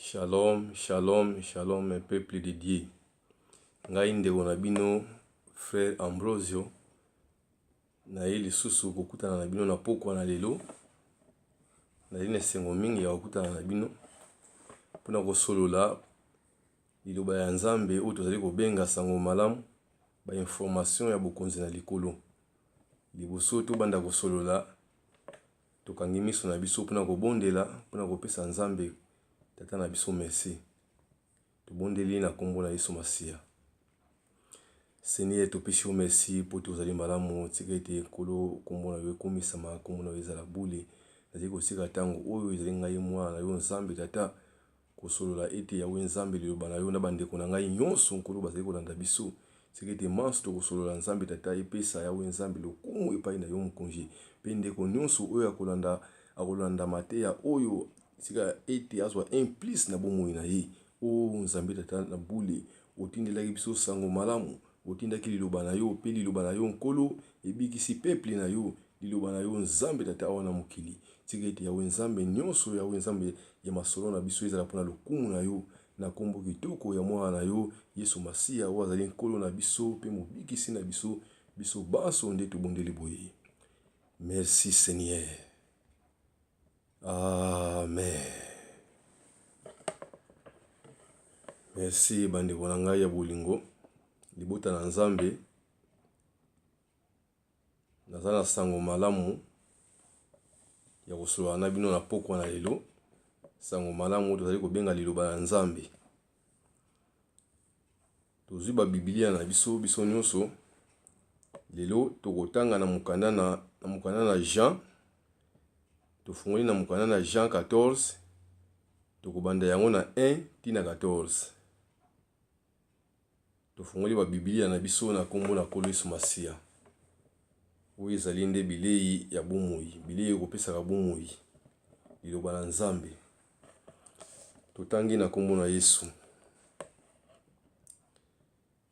Shalom, shalom, shalom peuple de Dieu. Ngai ndeko na bino frère Ambrosio naye lisusu kokutana na bino na pokwa na lelo. Nazali na esengo mingi ya kokutana na bino mpona kosolola liloba ya Nzambe oyo tozali kobenga sango malamu, ba information ya bokonzi na likolo. Liboso tobanda kosolola Tokangi miso na biso mpona kobondela, mpona kopesa Nzambe Tata na biso merci. Tobondeli na nkombo na Yesu Masiya. Seigneur, topesi yo merci mpo te ozali malamu. Tika ete Nkolo nkombo na yo ekumisama, nkombo na yo ezala bule. Nazali kosika ntango oyo ezali ngai mwana na yo Nzambe Tata Kosolola ete Yawe Nzambe liloba na yo na bandeko na ngai nyonso, Nkolo, bazali kolanda biso. Tika ete manso tokosolola, Nzambe Tata, epesa Yawe Nzambe lokumu epai na yo, Mokonzi. Mpe ndeko nyonso oyo akolanda, akolanda mateya oyo, tika ete azwa un plus na bomoi na ye. O Nzambe Tata na bule, otindelaki biso sango malamu, otindaki liloba na yo, mpe liloba na yo, Nkolo, ebikisi peuple na yo. Liloba na yo, Nzambe Tata, awa na mokili. Tika ete Yawe Nzambe nyonso, Yawe Nzambe ya masolo na biso ezala mpo na lokumu na yo, na nkombo kitoko ya Mwana na yo, Yesu Masiya, oyo azali Nkolo na biso mpe Mobikisi na biso, biso banso nde tobondeli boye. Merci Seigneur. Amen. Merci bandeko na ngai ya bolingo, libota na Nzambe. Naza na sango malamu ya kosolola na bino na pokwa na lelo. Sango malamu tozali kobenga liloba ya Nzambe. Tozwi ba Biblia na biso biso nyonso. Lelo tokotanga na mokanda na, na mokanda na Jean. Tofungoli na mokanda na Jean 14. Tokobanda yango na 1 ti na 14. Tofungoli ba Biblia na biso na nkombo na Nkolo Yesu Masiya. Oyo ezali nde bilei ya bomoi, bilei ekopesaka bomoi, liloba na Nzambe. Totangi na nkombo na Yesu.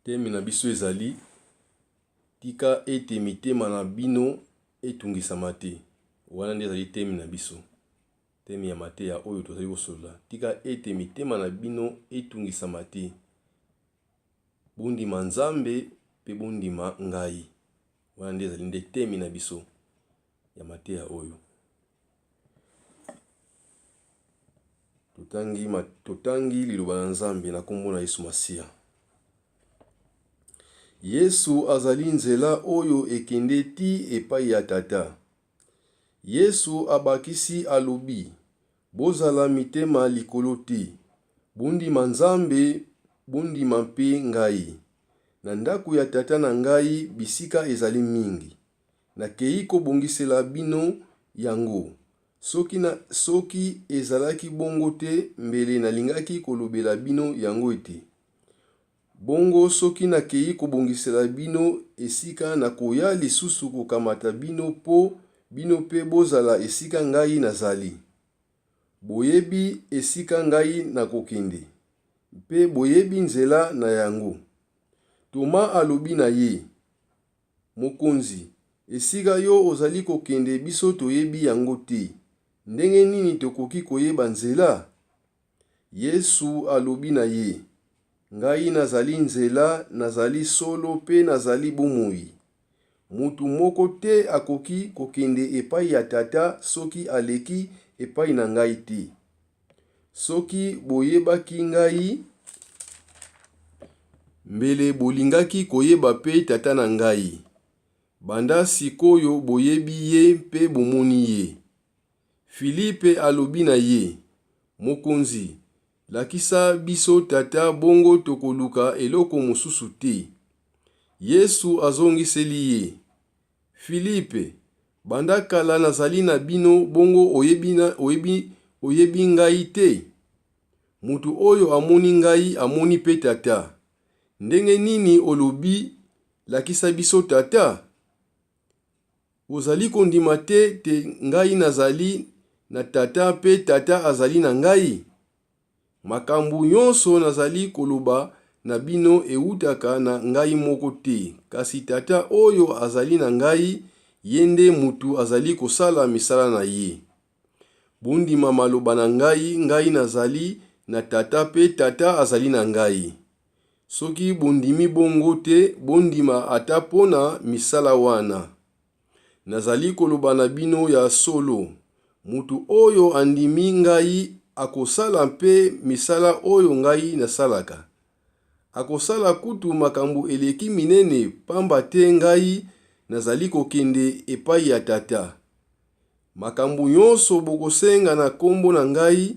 Teme na biso ezali tika ete mitema na bino etungisama te. Wana nde ezali teme na biso. Teme ya mateya oyo tozali kosolola. Tika ete mitema na bino etungisama te. Bondima Nzambe mpe bondima ngai. Wana nde ezali nde teme na biso ya mateya oyo. Totangi, totangi liloba na Nzambe na nkombo na Yesu Masiya. Yesu azali nzela oyo ekende ti epai ya Tata. Yesu abakisi alobi, Bozala mitema likolo te. Bondima Nzambe, bondima mpe ngai. Na ndako ya Tata na ngai bisika ezali mingi. Nakei kobongisela bino yango. Soki na, soki ezalaki bongo te, mbele nalingaki kolobela bino yango ete. Bongo soki nakei kobongisela bino esika, nakoya lisusu kokamata bino mpo bino mpe bozala esika ngai nazali. Boyebi esika ngai nakokende, mpe boyebi nzela na yango. Toma alobi na ye, Mokonzi, esika yo ozali kokende biso toyebi yango te, ndenge nini tokoki koyeba nzela? Yesu alobi na ye, Ngai nazali nzela, nazali solo mpe nazali bomoi. Moto moko te akoki kokende epai ya Tata soki aleki epai na ngai te. Soki boyebaki ngai, mbele bolingaki koyeba mpe Tata na ngai. Banda sik'oyo boyebi ye mpe bomoni ye. Filipe alobi na ye, Mokonzi, lakisa biso Tata bongo tokoluka eloko mosusu te. Yesu azongiseli ye, Filipe, banda kala nazali na bino bongo oyebi, oyebi, oyebi ngai te? Moto oyo amoni ngai amoni mpe Tata. Ndenge nini olobi, Lakisa biso Tata? Ozali kondima te te ngai nazali na Tata mpe Tata azali na ngai? Makambo nyonso nazali koloba na bino ewutaka na ngai moko te, kasi Tata oyo azali na ngai, ye nde mutu azali kosala misala na ye. Bondima maloba na ngai, ngai nazali na Tata mpe Tata azali na ngai. Soki bondimi bongo te, bondima ata mpo na misala wana. Nazali koloba na bino ya solo, moto oyo andimi ngai akosala mpe misala oyo ngai nasalaka. Akosala kutu makambo eleki minene, pamba te ngai nazali kokende epai ya Tata. Makambo nyonso bokosenga na kombo na ngai,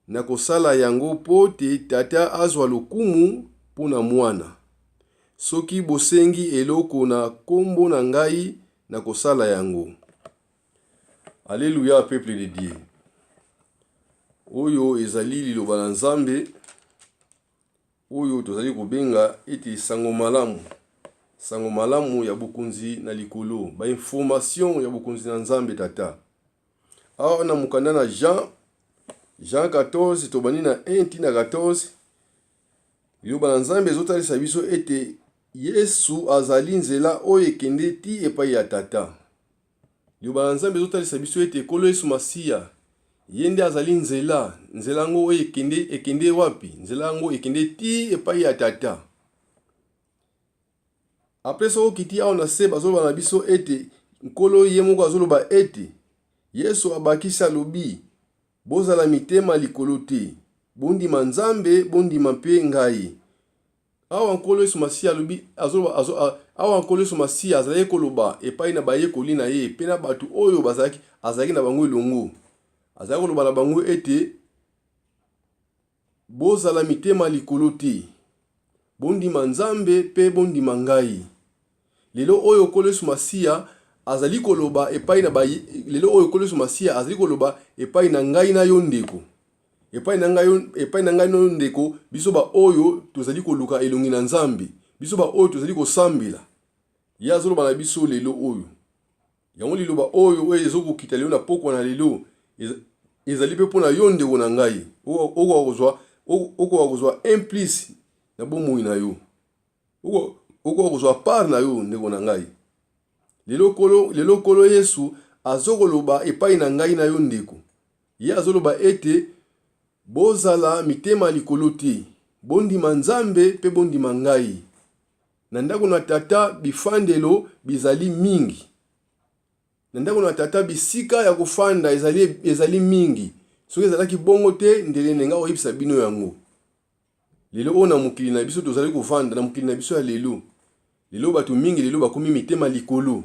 nakosala yango mpo te Tata azwa lokumu mpo na Mwana. Soki bosengi eloko na kombo na ngai, nakosala yango. Alleluia peuple de Dieu. Oyo ezali liloba na Nzambe oyo tozali kobenga ete sango malamu. Sango malamu ya bokonzi na likolo, ba information ya bokonzi na Nzambe Tata. Awa na mokanda na Jean, Jean 14 tobandi na 1 ti na 14, liloba na Nzambe ezotalisa biso ete Yesu azali nzela oyo ekende ti epai ya Tata. Liloba na Nzambe ezotalisa biso ete Nkolo Yesu Masiya ye nde azali nzela. Nzela yango oyo ekende, ekende wapi? Nzela yango ekende ti epai ya Tata. Apres soki okiti awa na se, bazoloba na biso ete Nkolo ye moko azoloba ete Yesu abakisi alobi, bozala mitema likolo te, bondima Nzambe, bondima mpe ngai. Awa Nkolo Yesu Masiya alobi, azoloba, azo, awa Nkolo Yesu Masiya azalaki koloba epai na bayekoli na ye mpe na bato oyo bazalaki, azalaki na bango elongo. Azalaki koloba na bango ete bozala mitema likolo te, bondima Nzambe mpe bondima ngai. Lelo oyo Nkolo Yesu Masiya azali koloba epai na ba, lelo oyo Nkolo Yesu Masiya azali koloba epai na ngai na yo ndeko. Epai na ngai, epai na ngai na yo ndeko, biso ba oyo tozali koluka elongi na Nzambe, biso ba oyo tozali kosambela. Ye azoloba na biso lelo oyo. Yango liloba oyo oyo ezokokita lelo na pokwa na lelo ezali mpe mpo na yo ndeko na ngai. Okoka kozwa, okoka kozwa un plus na bomoi na yo. Okoka kozwa part na yo ndeko na ngai. Lelo Nkolo, lelo Nkolo Yesu azokoloba epai na ngai na yo ndeko. Ye azoloba ete bozala mitema likolo te, bondima Nzambe mpe bondima ngai. Na ndako na Tata bifandelo bizali mingi. Na ndako na Tata bisika ya kofanda ezali, ezali mingi. Soki ezalaki bongo te, ndele nenga koyebisa bino yango. Lelo oyo na mokili na biso tozali kovanda, na mokili na biso ya lelo, lelo bato mingi lelo bakomi mitema likolo.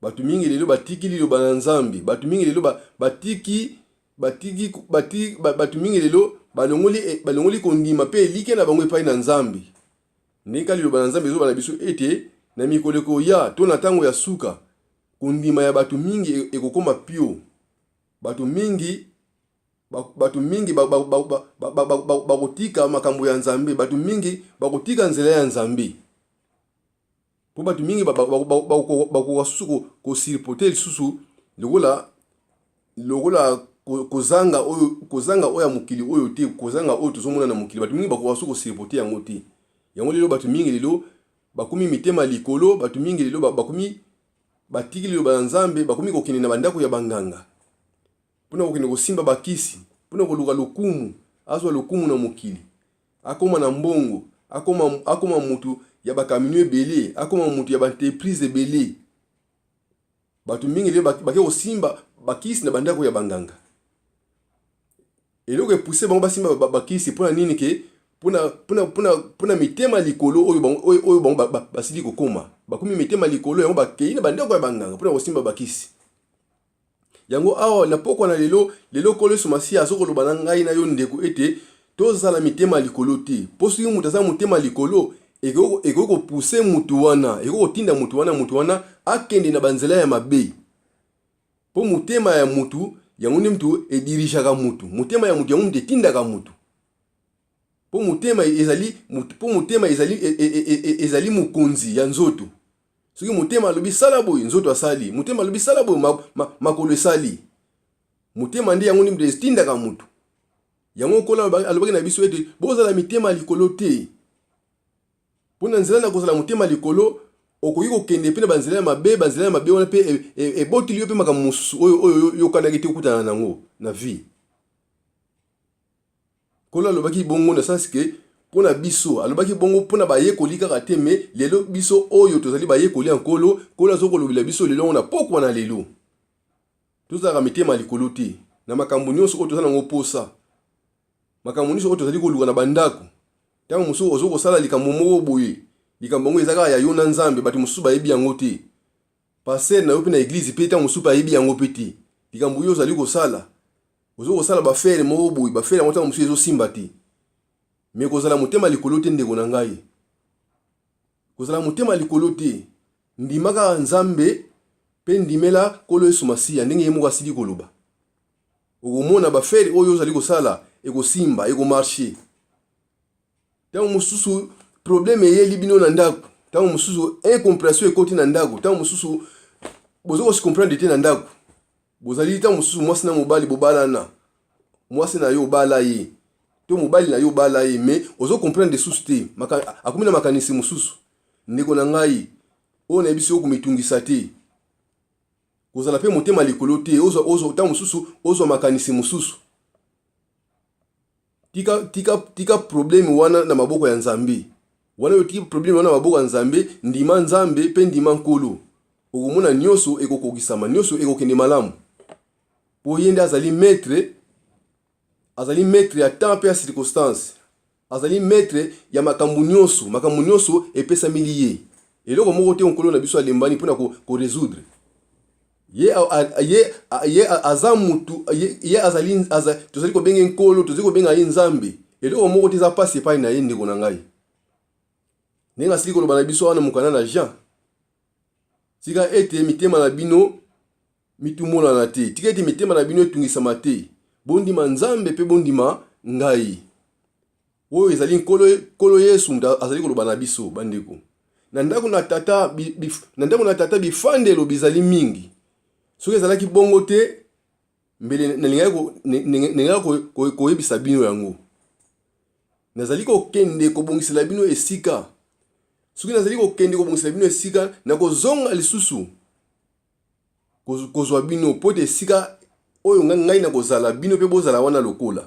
Bato mingi lelo batiki liloba na Nzambe. Bato mingi lelo batiki batiki batiki bato mingi lelo balongoli eh, balongoli kondima mpe elikya na bango epai na Nzambe. Ndenge kaka liloba na Nzambe ezoba na biso ete na mikolo ekoya to na ntango ya suka kondima ya bato mingi e, ekokoma pio. Bato mingi bato mingi bakotika makambo ya Nzambe, bato mingi bakotika nzela ya Nzambe. Mpo bato mingi bakoka susu kosirpote lisusu lokola lokola kozanga oyo kozanga oyo ya mokili oyo te, kozanga oyo tozomona na mokili, bato mingi bakoka susu kosirpote yango te. Yango lelo bato mingi lelo bakomi mitema likolo, bato mingi lelo bakomi batiki liloba na Nzambe, bakomi kokende na bandako ya banganga mpo na kokende kosimba bakisi, mpo na koluka lokumu, azwa lokumu na mokili, akoma na mbongo, akoma, akoma mutu ya bakamino ebele, akoma mutu ya baentreprise ebele. Bato mingi lelo bake kosimba bakisi na bandako ya banganga. Eloko epuse bango basimba bakisi mpo na nini? Ke mpo na mitema likolo oyo bango, oyo bango basili kokoma, bakomi mitema likolo, yango bakei na bandako ya banganga mpo na kosimba bakisi yango. Awa na pokwa na lelo, lelo Nkolo Yesu Masiya azokoloba na ngai na yo ndeko ete tozala mitema likolo te, mpo soki moto aza motema likolo, ekoki kopuse motu wana, ekoki kotinda motu wana, motu wana akende na banzela ya mabe. Mpo motema ya motu yango nde motu edirigeaka motu, motema ya motu yango motu etindaka motu. Mpo motema ezali, mpo motema ezali, e, e, e, ezali mokonzi ya nzoto. Soki motema alobi sala boye, nzoto asali. Motema alobi sala boye, makolo esali. Motema nde yango nde etindaka motu. Yango Nkolo alobaki na biso ete bozala mitema likolo te. Mpo na nzela na kozala motema likolo, okoki kokende mpe na banzela ya mabe. Banzela ya mabe wana mpe eboteli yo mpe makambo mosusu oyo oyo yokanaki te okutana nango na vie. Nkolo alobaki bongo na sens que mpo na biso, alobaki bongo mpo na bayekoli kaka te, mais lelo biso oyo tozali bayekoli ya Nkolo, Nkolo azokolobela biso lelo yango na pokwa na lelo. Tozalaka mitema likolo te na makambo nyonso oyo toza nango mposa, makambo nyonso oyo tozali koluka na bandako. Ntango mosusu ozo kosala likambo moko boye, likambo yango eza kaka ya yo na Nzambe, bato mosusu bayebi yango te. Pasteur na yo mpe na eglise mpe ntango mosusu mpe ayebi yango mpe te. Likambo yo ozali kosala, ozo kosala bafere moko boye, bafere yango ntango mosusu ezosimba te. Me kozala motema likolo te ndeko na ngai. Kozala motema likolo te. Ndima kaka Nzambe mpe ndimela Nkolo Yesu Masiya ndenge ye moko asili koloba. Okomona bafere oyo ozali kosala ekosimba, ekomarche. Ntango mosusu problème eyeli bino na ndako, ntango mosusu incomprehension ekoti na ndako, ntango mosusu bozo ko comprendre te na ndako. Bozali ntango mosusu mwasi na mobali bobalana, mwasi na yo obala ye to mobali na yo obala ye, mais ozo comprendre lisusu te, akomi na makanisi mosusu. Ndeko na ngai, oyo nayebisi yo komitungisa te, kozala mpe motema likolo te, ntango mosusu ozwa makanisi mosusu. Tika, tika, tika problème wana na maboko ya Nzambe. Wana yo tiki problème wana na maboko ya Nzambe, ndima Nzambe mpe ndima Nkolo. Okomona nyonso ekokokisama, nyonso ekokende malamu. Mpo ye nde azali maître, azali maître ya temps mpe ya circonstance. Azali maître ya makambo nyonso, makambo nyonso epesameli ye. Eloko moko te Nkolo na biso alembani mpo na ko résoudre. Ye, ye, ye aza mutu, ye, ye azali, aza, tozali kobenga ye Nkolo, tozali kobenga ye Nzambe. Eloko moko te eza mpasi epai na ye, ndeko na ngai. Ndenge asili koloba na biso wana mokanda na Jean, tika ete mitema na bino mitumonana te, tika ete mitema na bino etungisama te. Bondima Nzambe mpe bondima ngai. Oyo ezali Nkolo, Nkolo Yesu moto azali koloba na biso, bandeko. Na ndako na Tata, bi, bi, na ndako na Tata bifandelo bizali mingi. Soki ezalaki bongo te, mbele nalingaki koyebisa bino yango. Nazali kokende kobongisela bino esika. Soki nazali kokende kobongisela bino esika, nakozonga lisusu kozwa bino, mpo ete esika oyo ngai nakozala, bino mpe bozala wana lokola.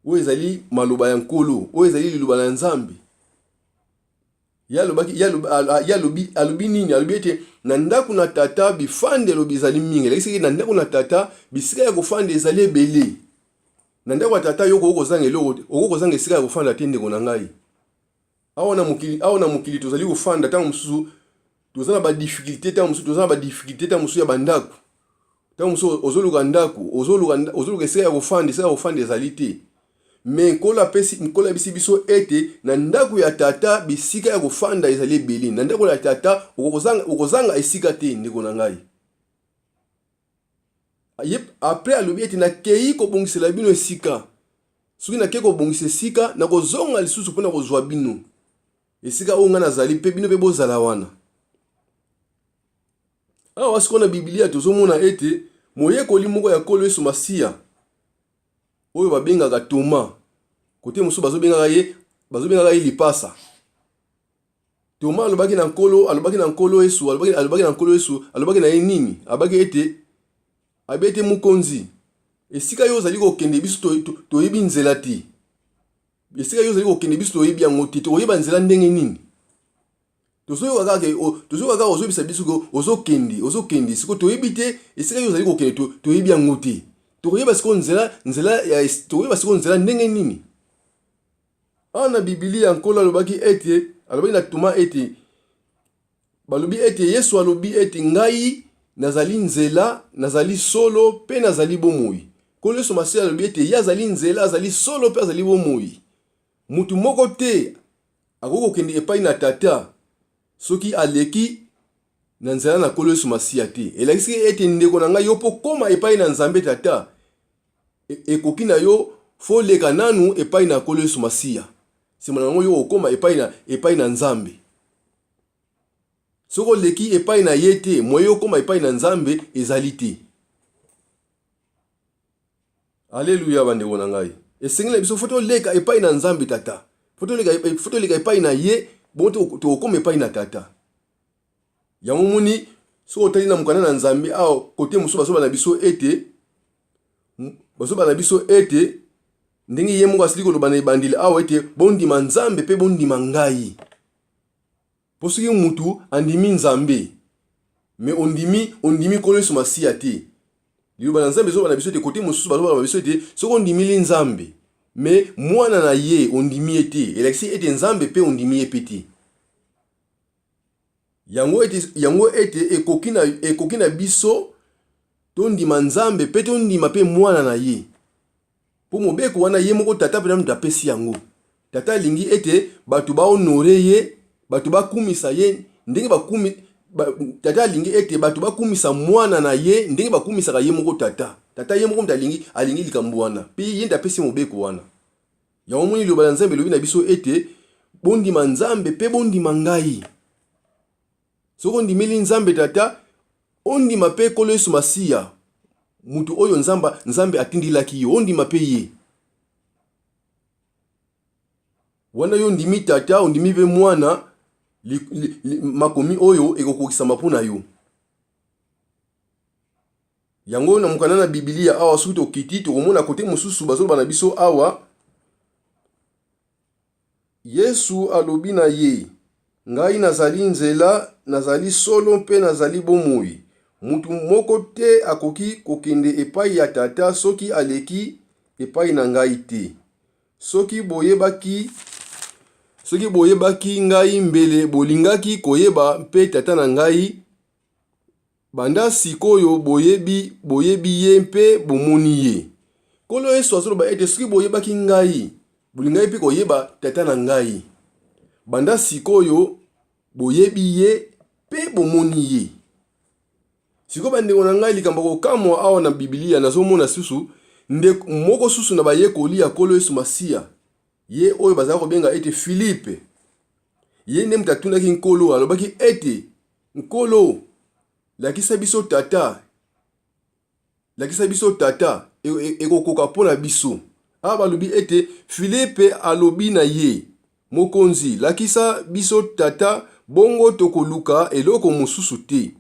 Oyo ezali maloba ya Nkolo, oyo ezali liloba na Nzambe. Ye alobaki, ye alobi, alobi nini? Alobi ete na ndako na Tata bifandelo bizali mingi. Elakisi ete na ndako na Tata bisika ya kofanda ezali ebele. Na ndako ya Tata yo okoki kozanga eloko te, okoki kozanga esika ya kofanda te, ndeko na ngai. Awa na mokili, awa na mokili tozali kofanda, ntango mosusu toza na ba difficulté, ntango mosusu toza na ba difficulté, ntango mosusu ya bandako, ntango mosusu ozoluka ndako, ozoluka, ozoluka esika ya kofanda, esika ya kofanda ezali te. Me Nkolo apesi, Nkolo ayebisi biso ete na ndako ya Tata bisika ya kofanda ezali ebele. Na ndako ya Tata okozanga, okozanga esika te, ndeko na ngai. Ye après alobi ete nakei kobongisela bino esika. Soki nakei kobongisa esika, nakozonga lisusu mpo na kozwa bino esika oyo ngai nazali, mpe bino mpe bozala wana. Awa sikoyo na Biblia tozomona ete moyekoli moko ya Nkolo Yesu Masiya oyo babengaka Toma, kote mosusu bazobengaka ye, bazobengaka ye lipasa. Toma alobaki na Nkolo, alobaki na Nkolo Yesu, alobaki, alobaki na Nkolo Yesu, alobaki na ye nini? Alobaki ete, alobi ete Mokonzi, esika yo ozali kokende biso toyebi to, to nzela te. Esika yo ozali kokende biso toyebi yango te. Tokoyeba nzela ndenge nini? Tozoyoka kaka ke tozoyoka kaka ozoyebisa biso ke ozokende, ozokende. Sikoyo toyebi te esika yo ozali kokende, to, toyebi yango te. Tokoyeba sikoyo nzela, nzela ya, tokoyeba sikoyo nzela ndenge nini? Awa na Biblia, Nkolo alobaki ete, alobaki na Toma ete, balobi ete Yesu alobi ete ngai nazali nzela, nazali solo mpe nazali bomoi. Nkolo Yesu Masiya alobi ete ye azali nzela, azali solo mpe azali bomoi. Moto moko te akoki kokende epai na Tata soki aleki na nzela na Nkolo Yesu Masiya te. Elakisi ete ndeko na ngai, yo mpo koma epai na Nzambe Tata, E, ekoki na yo fo leka nanu epai na Nkolo Yesu Masiya. Sima na yango yo okoma epai na, epai na Nzambe. Soki oleki epai na ye te, moye okoma epai na Nzambe ezali te. Aleluya, bandeko na ngai. Esengeli na biso fo toleka epai na Nzambe Tata. Fo toleka, fo toleka epai na ye, bongo tokokoma epai na Tata. Yango omoni soki otali na mokanda na Nzambe awa kote mosusu bazoba na biso ete bazoba na biso ete Ndenge ye moko asili koloba na ebandeli awa ete bondima Nzambe mpe bondima ngai. Mpo soki mutu andimi Nzambe, mais ondimi ondimi Nkolo Yesu Masiya te, liloba na Nzambe ezoloba na biso ete kote mosusu bazoloba na biso ete soki ondimili Nzambe, mais mwana na ye ondimi ye te, elakisi ete Nzambe mpe ondimi ye mpe te. Yango ete, yango ete ekoki na, ekoki na biso tondima Nzambe mpe tondima mpe mwana na ye. Mpo mobeko wana ye moko Tata mpenza moto apesi yango. Tata alingi ete bato ba-honore ye, bato bakumisa ye ndenge bakumi, ba, Tata alingi ete bato bakumisa mwana na ye ndenge bakumisaka ye moko Tata. Tata ye moko moto alingi, alingi likambo wana, mpe ye nde apesi mobeko wana. Yango omoni liloba na Nzambe elobi na biso ete bondima Nzambe mpe bondima ngai. Soki ondimeli Nzambe Tata, ondima mpe Nkolo Yesu Masiya, moto oyo Nzambe, Nzambe atindilaki yo, ondima mpe ye. Wana yo ondimi Tata, ondimi mpe Mwana, li, li, li, makomi oyo ekokokisama mpo na yo. Yango na mokanda na Biblia awa, soki tokiti, tokomona kote mosusu bazoloba na biso awa, Yesu alobi na ye, Ngai nazali nzela, nazali solo mpe nazali bomoi. Moto moko te akoki kokende epai ya Tata soki aleki epai na ngai te. Soki boyebaki, soki boyebaki ngai mbele bolingaki koyeba mpe Tata na ngai. Banda sik'oyo boyebi, boyebi ye mpe bomoni ye. Nkolo Yesu azoloba ete soki boyebaki ngai, bolingaki mpe koyeba Tata na ngai. Banda sik'oyo boyebi ye mpe bomoni ye. Sikoyo bandeko na ngai, likambo ya kokamwa awa na Biblia, nazomona susu ndeko moko susu na bayekoli ya Nkolo Yesu Masiya, ye oyo bazalaki kobenga ete Filipe. Ye nde moto atunaki Nkolo, alobaki ete, Nkolo, lakisa biso Tata, lakisa biso Tata, e, e, ekokoka mpo na biso. Awa balobi ete Filipe alobi na ye, Mokonzi, lakisa biso Tata, bongo tokoluka eloko mosusu te.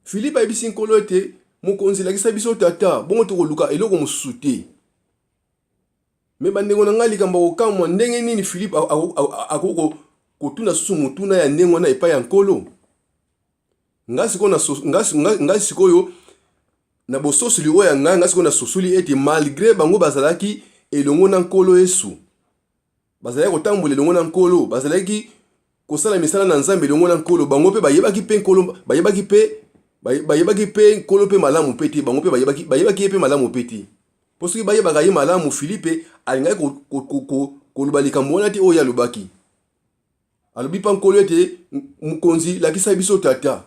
Filipe ayebisi Nkolo ete, Mokonzi, lakisa biso Tata, bongo tokoluka eloko mosusu te. Me bandeko na ngai, likambo ya kokamwa, ndenge nini Filipe akoki kotuna susu motuna ya ndenge wana epai ya Nkolo? Ngai sikoyo na bososoli oyo ya ngai, ngai sikoyo nasosoli ete malgre bango bazalaki elongo na Nkolo Yesu, bazalaki kotambola elongo na Nkolo, bazalaki kosala misala na Nzambe elongo na Nkolo, bango mpe bayebaki mpe Nkolo, bayebaki mpe bayebaki mpe Nkolo mpe malamu mpe te, bango mpe bayebaki bayebaki ye mpe malamu mpe te. Mpo soki bayebaka ye malamu, Filipe alingaki koloba likambo wana te oyo ye alobaki. Alobi mpa Nkolo ete, Mokonzi, lakisa biso Tata,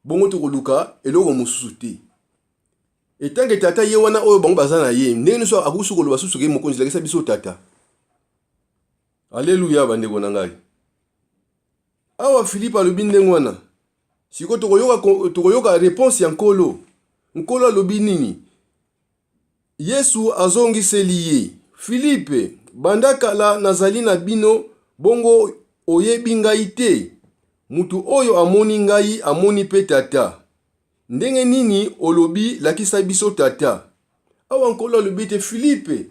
bongo tokoluka eloko mosusu te. Etanke Tata ye wana oyo bango baza na ye, ndenge nyonso akoki koloba susu ke Mokonzi, lakisa biso Tata. Aleluya, bandeko na ngai. Awa Filipe alobi ndenge wana. Sikoyo tokoyoka, tokoyoka reponse ya Nkolo. Nkolo alobi nini? Yesu azongiseli ye, Filipe, banda kala nazali na bino, bongo oyebi ngai te? Moto oyo amoni ngai, amoni mpe Tata. Ndenge nini olobi, Lakisa biso Tata? Awa Nkolo alobi ete, Filipe,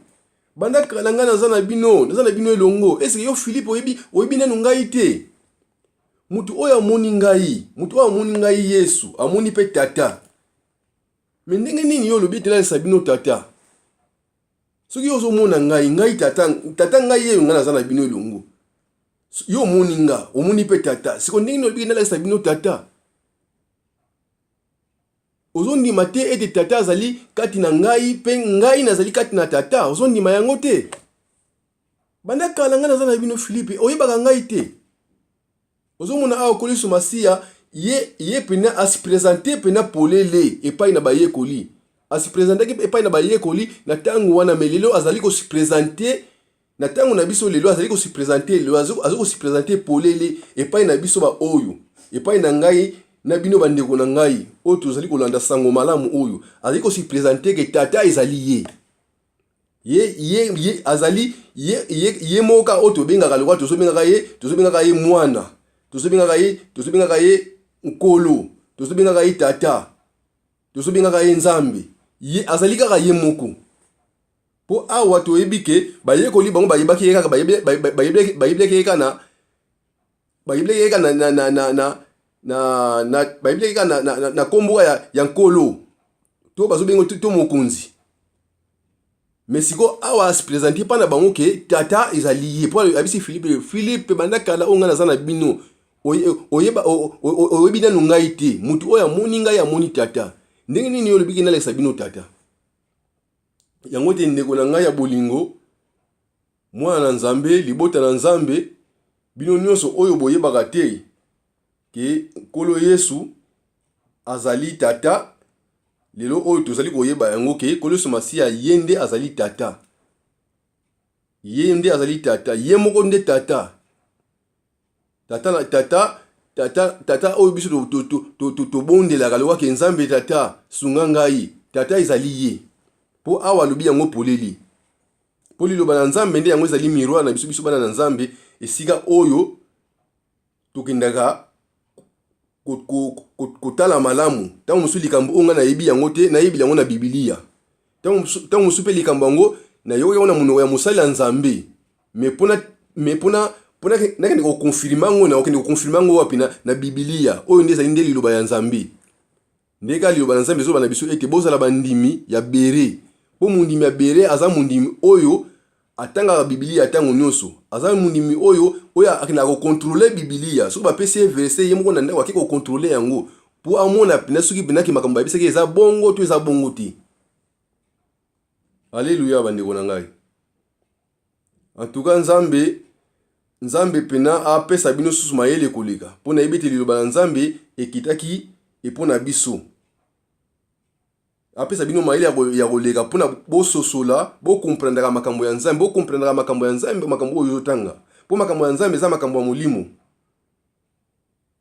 banda kala ngai naza na bino, naza na bino elongo. Eseke yo Filipe oyebi, oyebi nanu ngai te? Moto oyo amoni ngai, moto oyo amoni ngai Yesu, amoni mpe Tata. Me ndenge nini yo olobi ete nalesa bino Tata? Soki yo ozomona ngai, ngai Tata, Tata ngai yeyo ngai naza na bino elongo. Yo omoni nga, omoni mpe Tata. Siko ndenge nini olobi ete nalesa bino Tata? Ozondima te ete Tata azali kati na ngai mpe ngai nazali kati na Tata? Ozondima yango te? Banda kala ngai naza na bino Filipe, oyebaka ngai te? Ozomona awa Nkolo Yesu Masiya ye ye pena a se presenter pena polele epai na bayekoli. A se presentaki epai na bayekoli na tango wana, mais lelo azali ko se presenter na tango na biso lelo azali ko se presenter lelo azali ko se presenter polele epai na biso ba oyo epai na ngai na bino bandeko na ngai oyo tozali kolanda sango malamu oyo azali ko se presenter ke tata ezali ye. Ye, ye, ye azali ye, ye, ye moko kaka oyo tobengaka lokola tozobengaka ye, tozobengaka ye mwana, tozobengaka ye, tozobengaka ye nkolo, tozobengaka ye tata, tozobengaka ye Nzambe. Ye azali kaka ye moko. Mpo awa toyebi ke bayekoli bango bayebaki ye kaka, bayebelaki ye kaka na bayebelaki ye kaka na na na na na na na bayebelaki kaka na na na nkombo ya Nkolo to bazobenga to mokonzi. Mais sikoyo awa ase presente mpa na bango ke Tata ezali ye, mpo ayebisi Filipe, Filipe, banda kala oyo ngai naza na bino, oyebi nanu ngai te? Moto oyo amoni ngai amoni Tata. Ndenge nini yo olobi ke nalakisa bino Tata? Yango te, ndeko na ngai ya bolingo, mwana na Nzambe, libota na Nzambe, bino nyonso oyo boyebaka te ke Nkolo Yesu azali Tata, lelo oyo tozali koyeba yango ke Nkolo Yesu Masiya ye nde azali Tata. Ye nde azali Tata, ye moko nde Tata. Tata na tata, tata, tata oyo biso tobondelaka lokola ke Nzambe Tata sunga ngai, Tata ezali ye. Mpo awa alobi yango poleli. Mpo liloba na Nzambe nde yango ezali miroir na biso, biso bana na Nzambe, esika oyo tokendaka kotala malamu. Ntango mosusu likambo oyo ngai nayebi yango te, nayebi yango na Bibilia. Ntango mosusu mpe likambo yango nayoki yango na monoko ya mosali ya Nzambe, mais mpona nakende kokonfirme yango, nakokende kokonfirme yango wapi? Na Bibilia oyo nde ezali nde liloba ya Nzambe. Nde kaka liloba na Nzambe ezoloba na biso ete bozala bandimi ya Bere. Mpo mondimi ya Bere aza mondimi oyo atangaka Bibilia ntango nyonso. Aza mondimi oyo akendaka kokontrole Bibilia. Soki bapesi ye verse, ye moko na ndako ake kokontrole yango mpo amona mpenza soki mpenza ke makambo bayebisaki eza bongo to eza bongo te. Aleluya, bandeko na ngai. En tout cas, Nzambe pena apesa bino susu mayele koleka, mpo nayebi ete liloba na Nzambe ekitaki epo na biso. Apesa bino mayele ya koleka mpona bososola, bokomprendaka makambo ya Nzambe, bokomprendaka makambo ya Nzambe, makambo oyo ozotanga, mpo makambo ya Nzambe eza makambo ya molimo.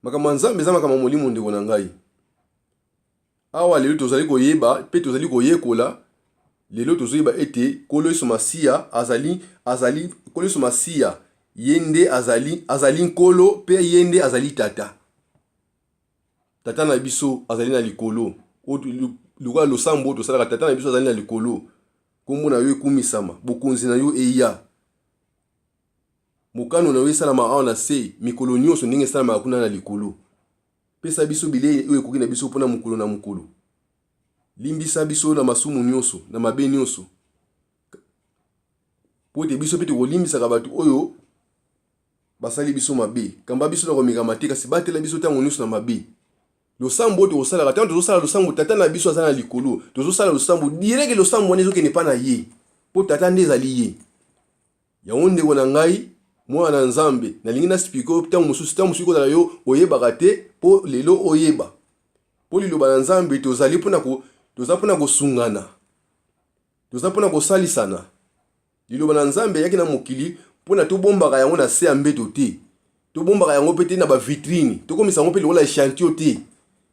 Makambo ya Nzambe eza makambo ya molimo, ndeko na ngai. Awa lelo tozali koyeba mpe tozali koyekola, lelo tozoyeba ete Nkolo Yesu Masiya azali Nkolo Yesu Masiya, ye nde azali Nkolo mpe ye nde azali Tata. Tata na biso azali na likolo. Lokola losambo oyo tosalaka, Tata na biso azali na likolo, nkombo na yo ekumisama, bokonzi na yo eya, mokano na yo esalama awa na se mikolo nyonso ndenge esalamaka kuna na likolo. Pesa biso bilei oyo ekoki na biso mpo na mokolo na mokolo. Limbisa biso na masumu nyonso, na mabe nyonso, mpo ete biso mpe tokolimbisaka bato oyo basali biso mabe. Kamba biso na komekama te, kasi batela biso ntango nyonso na mabe. Losambo oyo tokosalaka, ntango tozosala losambo, Tata na biso aza na likolo, tozosala losambo direct, losambo wana ezokende epai na ye, mpo Tata nde ezali ye. Yango ndeko na ngai, mwana na Nzambe, nalingi na explique yo ntango mosusu, ntango mosusu ekozala yo oyebaka te, mpo lelo oyeba. Mpo liloba na Nzambe tozali mpona ko, toza mpona kosungana, toza mpona kosalisana. Liloba na Nzambe eyaki na mokili mpona tobombaka yango na se ya mbeto te, tobombaka yango mpe te na ba vitrine, tokomisa yango mpe lokola echantillon te.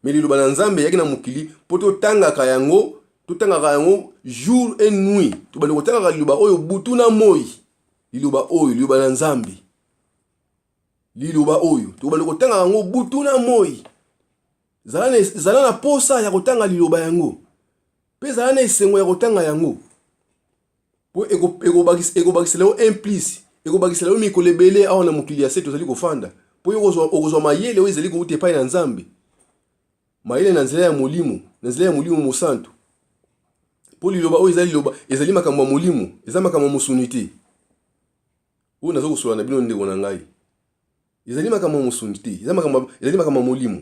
Mais liloba na Nzambe eyaki na mokili mpo totangaka yango, totangaka yango jour et nuit. Tobandi kotangaka liloba oyo butu na moi. Liloba oyo, liloba na Nzambe, liloba oyo tobandi kotangaka yango butu na moi. Zala na posa ya kotanga liloba yango, mpe zala na esengo ya kotanga yango, mpo ekobakisela yo un plus, ekobakisela yo mikolo ebele awa na mokili ya se tozali kofanda, mpo yo okozwa mayele oyo ezali kowuta epai na Nzambe, mayele na nzela ya molimo, na nzela ya Molimo Mosantu. Mpo liloba oyo ezali liloba, ezali makambo ya molimo, eza makambo ya mosuni te. Oyo naza kosolola na bino, ndeko na ngai, ezali makambo ya mosuni te, ezali makambo ya molimo.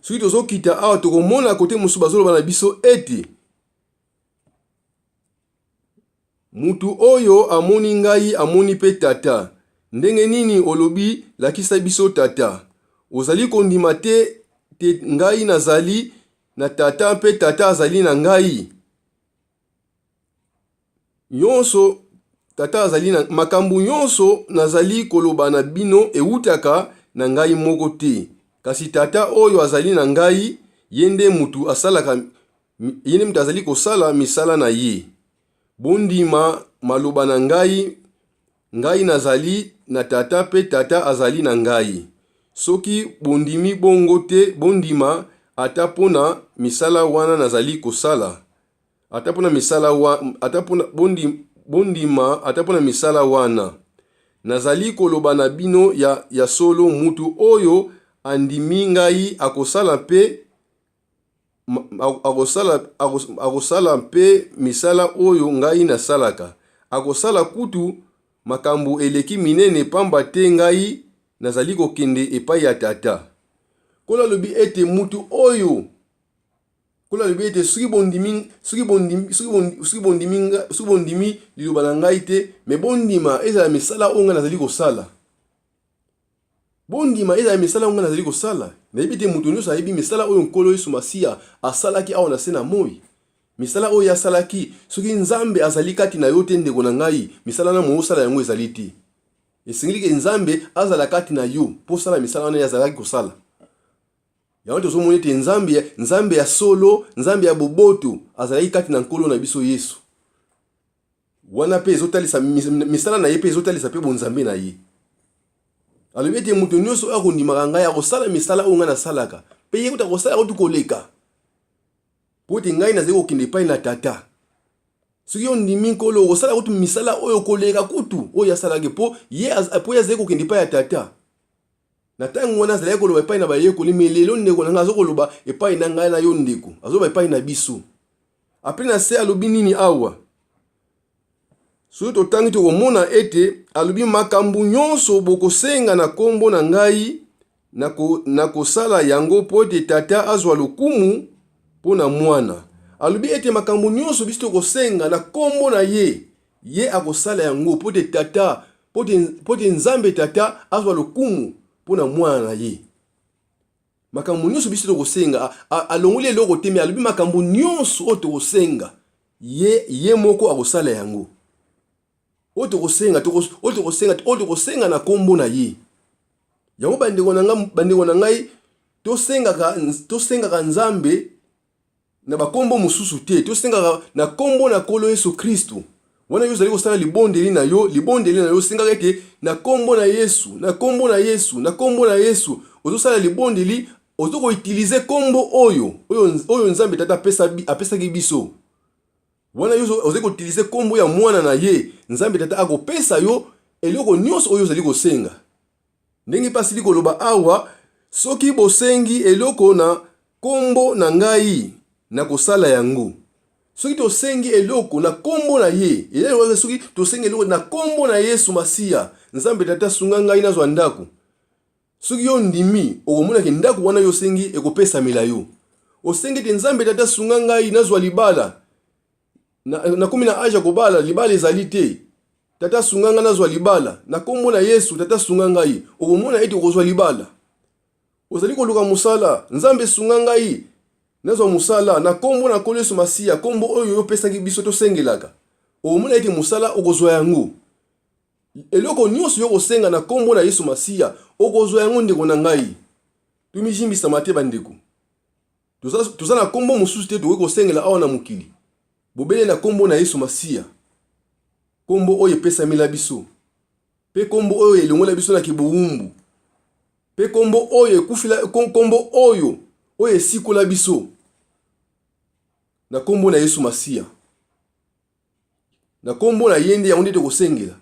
Soki tozokita awa, tokomona kote mosusu bazoloba na biso ete mutu oyo amoni ngai amoni mpe Tata. Ndenge nini olobi, Lakisa biso Tata? Ozali kondima te te ngai nazali na Tata mpe Tata azali na ngai? Nyonso Tata azali na makambo nyonso nazali koloba na bino ewutaka na ngai moko te, kasi Tata oyo azali na ngai, ye nde mutu asalaka, ye nde mutu azali kosala misala na ye. Bondima maloba na ngai, ngai nazali na Tata mpe Tata azali na ngai. Soki bondimi bongo te, bondima ata mpo na misala wana nazali kosala. ata mpo na misala wa, ata mpo na, bondi, bondima ata mpo na misala wana. Nazali koloba na bino ya, ya solo, mutu oyo andimi ngai akosala mpe akosala, akosala mpe misala oyo ngai nasalaka. Akosala kutu makambo eleki minene, pamba te ngai nazali kokende epai ya Tata. Nkolo alobi ete mutu oyo Nkolo alobi ete soki bondimi, soki bondimi, soki bondimi, soki bondimi, soki bondimi liloba na ngai te, me bondima ezala misala oyo ngai nazali kosala. Bondima ezala misala oyo ngai nazali kosala. Nayebi te moto nyonso ayebi misala oyo Nkolo Yesu Masiya asalaki awa na se na moi. Misala oyo ye asalaki, soki Nzambe azali kati na yo te, ndeko na ngai, misala na moosala yango ezali te. Esengeli ke Nzambe azala kati na yo mpo osala misala wana ye azalaki kosala. Yango tozomona ete Nzambe, Nzambe ya solo, Nzambe ya boboto azalaki kati na Nkolo na biso Yesu. Wana mpe ezotalisa misala na ye mpe ezotalisa mpe bonzambe na ye. Alobi ete moto nyonso oyo akondimaka ngai akosala misala oyo ngai nasalaka, mpe ye kutu akosala kutu koleka, mpo ete ngai nazali kokende epai na Tata. Soki ondimi Nkolo, okosala kutu misala oyo koleka kutu oyo asalaki, mpo ye azali kokende epai ya Tata. Na ntango wana azalaki koloba epai na bayekoli, me lelo ndeko na ngai aza koloba epai na ngai na yo ndeko, azoloba epai na biso. Apres na se alobi nini awa? Soki totangi tokomona ete alobi makambo nyonso bokosenga na nkombo na ngai nakosala yango mpo ete Tata azwa lokumu mpo na Mwana. Alobi ete makambo nyonso biso tokosenga na nkombo na ye, ye akosala yango mpo ete Tata, mpo ete Nzambe Tata azwa lokumu mpo na Mwana na ye. Makambo nyonso biso tokosenga, alongoli eloko te, me alobi makambo nyonso oyo tokosenga, ye, ye moko akosala yango. Oyo tokosenga, oyo tokosenga, oyo tokosenga na nkombo na ye. Yango bandeko na ngai, bandeko na ngai, tosengaka, tosengaka Nzambe na bakombo mosusu te, tosengaka na kombo na Nkolo Yesu Kristo. Wana yo ozali kosala libondeli na yo, libondeli na yo osengaka ete na kombo na Yesu, na kombo na Yesu, na kombo na Yesu, ozosala libondeli, ozo koutilize kombo oyo, oyo, oyo Nzambe Tata apesa, apesaki biso. Wana yo ozali koutilize kombo ya mwana na ye, Nzambe Tata akopesa yo eloko nyonso oyo ozali kosenga. Ndenge mpe asili koloba awa, Soki bosengi eloko na nkombo na ngai, nakosala yango. Soki tosengi eloko na nkombo na ye, ezali soki tosengi eloko na nkombo na Yesu Masiya, Nzambe Tata sunga ngai nazwa ndako. Soki yo ondimi, okomona ke ndako wana yo osengi ekopesamela yo. Osengi ete Nzambe Tata sunga ngai nazwa libala, nakomi na age ya kobala, libala ezali te. Tata sunga ngai nazwa libala na nkombo na Yesu. Tata sunga ngai, okomona ete okozwa libala. Ozali koluka mosala, Nzambe sunga ngai nazwa mosala na nkombo na Nkolo Yesu Masiya, nkombo oyo yo opesaki biso tosengelaka. Okomona ete mosala okozwa yango. Eloko nyonso yo kosenga na nkombo na Yesu Masiya, okozwa yango ndeko na ngai. Tomijimbisama te bandeko. Toza, toza na nkombo mosusu te tokoki kosengela awa na mokili, bobele na nkombo na Yesu Masiya, nkombo oyo epesamela biso, mpe nkombo oyo elongola biso na kibowumbu, mpe nkombo oyo ekufila, nkombo oyo oyo esikola biso na nkombo na Yesu Masiya. Na nkombo na ye nde yango nde tokosengela.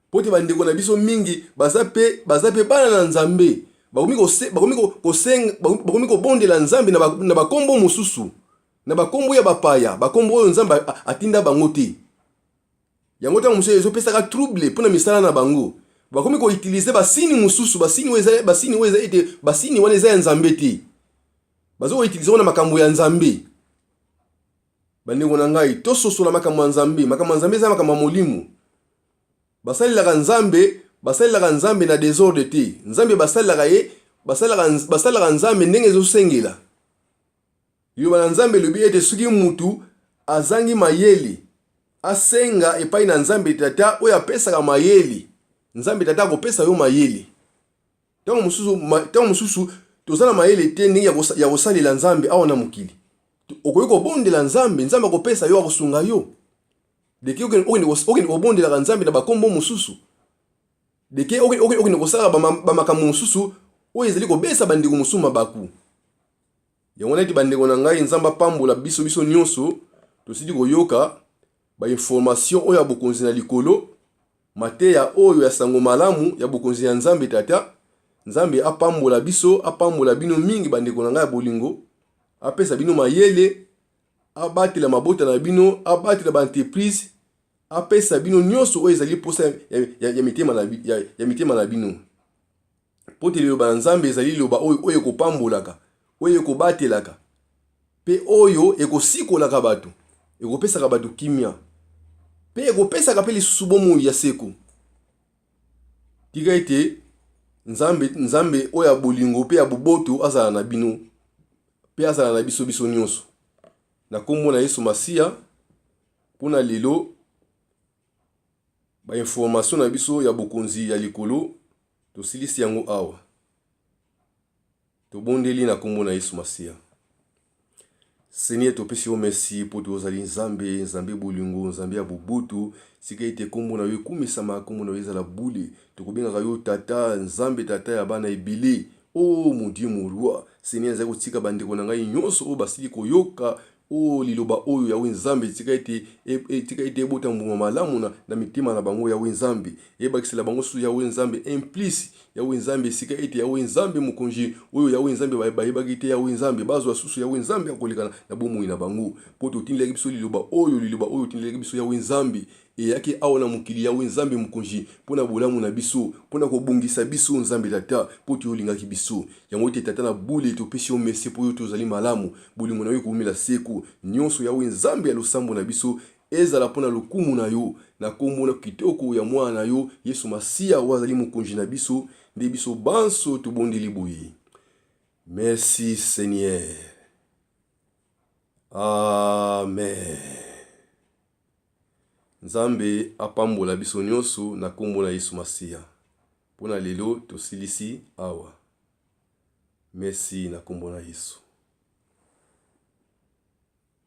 Mpo te bandeko na biso mingi baza mpe baza mpe bana na Nzambe, bakomi kose, bakomi kosenga, bakomi kobondela Nzambe na, ba, na bakombo mosusu, na bakombo ya bapaya, bakombo oyo Nzambe atinda bango te. Yango ntango mosusu ezopesaka trouble mpo na misala na bango. Bakomi koutilize basini mosusu, basini oyo eza, basini oyo eza ete basini wana eza ya Nzambe te. Bazo koutilize wana makambo ya Nzambe. Bandeko na ngai, tososola makambo ya Nzambe. Makambo ya Nzambe eza makambo ya molimo. Basalelaka Nzambe, basalelaka Nzambe na desordre te. Nzambe basalelaka ye, basalelaka, basalelaka Nzambe ndenge ezosengela. Liloba na Nzambe elobi ete soki mutu azangi mayele, asenga epai na Nzambe Tata oyo apesaka mayele. Nzambe Tata akopesa yo mayele. Ntango mosusu, ntango mosusu toza na mayele te ndenge ya kosalela Nzambe awa na mokili. Okoki kobondela Nzambe, Nzambe akopesa yo, akosunga yo. Deke okende kobondelaka Nzambe na bakombo mosusu, deke okende kosalaka bamakambo mosusu oyo ezali kobesa bandeko mosusu mabaku. Yango wana ete bandeko na ngai, Nzambe apambola biso biso nyonso. Tosili koyoka ba information oyo ya bokonzi na likolo, mateya oyo ya sango malamu ya bokonzi ya Nzambe Tata. Nzambe apambola biso, apambola bino mingi bandeko na ngai ya bolingo, apesa bino mayele, abatela mabota na bino, abatela ba entreprise, apesa bino nyonso oyo ezali mposa ya mitema na bino. Mpo te liloba ya Nzambe ezali liloba oyo, oyo ekopambolaka, oyo ekobatelaka, mpe oyo ekosikolaka bato, ekopesaka bato kimia, mpe ekopesaka mpe lisusu bomoi ya seko. Tika ete Nzambe, Nzambe oyo ya bolingo mpe ya boboto azala na bino mpe azala na biso biso nyonso. Na nkombo na Yesu Masiya, mpo na lelo ba information na biso ya bokonzi ya likolo tosilisi yango awa. Tobondeli na nkombo na Yesu Masiya. Seigneur, topesi yo merci mpo te ozali Nzambe, Nzambe bolingo, Nzambe ya boboto. Sika ete nkombo na yo ekumisama, nkombo na yo ezala bule. Tokobengaka yo Tata, Nzambe Tata ya bana ebele. Oh mon Dieu, mon roi. Seigneur, nazali kotika bandeko na ngai nyonso oyo basili koyoka Oh, liloba oyo, Yawe Nzambe, tika ete, e, e, tika ete ebota mbuma malamu na, na mitema na bango, Yawe Nzambe. Ebakisela bango susu, Yawe Nzambe, implice, Yawe Nzambe, esika ete, Yawe Nzambe, mokonzi oyo, Yawe Nzambe, bayebaki te, Yawe Nzambe, bazwa susu, Yawe Nzambe, akoleka na, na bomoi na bango. Mpo totindelaki biso liloba oyo, liloba oyo otindelaki biso, Yawe Nzambe, Eyaki awa na mokili, Yawe Nzambe Mokonzi, mpo na bolamu na biso, mpo na kobongisa biso, Nzambe Tata, mpo te olingaki biso. Yango ete, Tata na bule, topesi yo mersi mpo yo te ozali malamu, bolingo na yo ekowumela seko. Nionso, Yawe Nzambe ya losambo na biso, ezala mpo na lokumu na yo, na kombo na kitoko ya Mwana na yo, Yesu Masiya, oyo azali Mokonzi na biso, nde biso banso tobondeli boye. Merci Seigneur. Amen. Nzambe apambola biso nionso na kombo na Yesu Masiya. Pona lelo tosilisi awa. Merci na kombo na Yesu.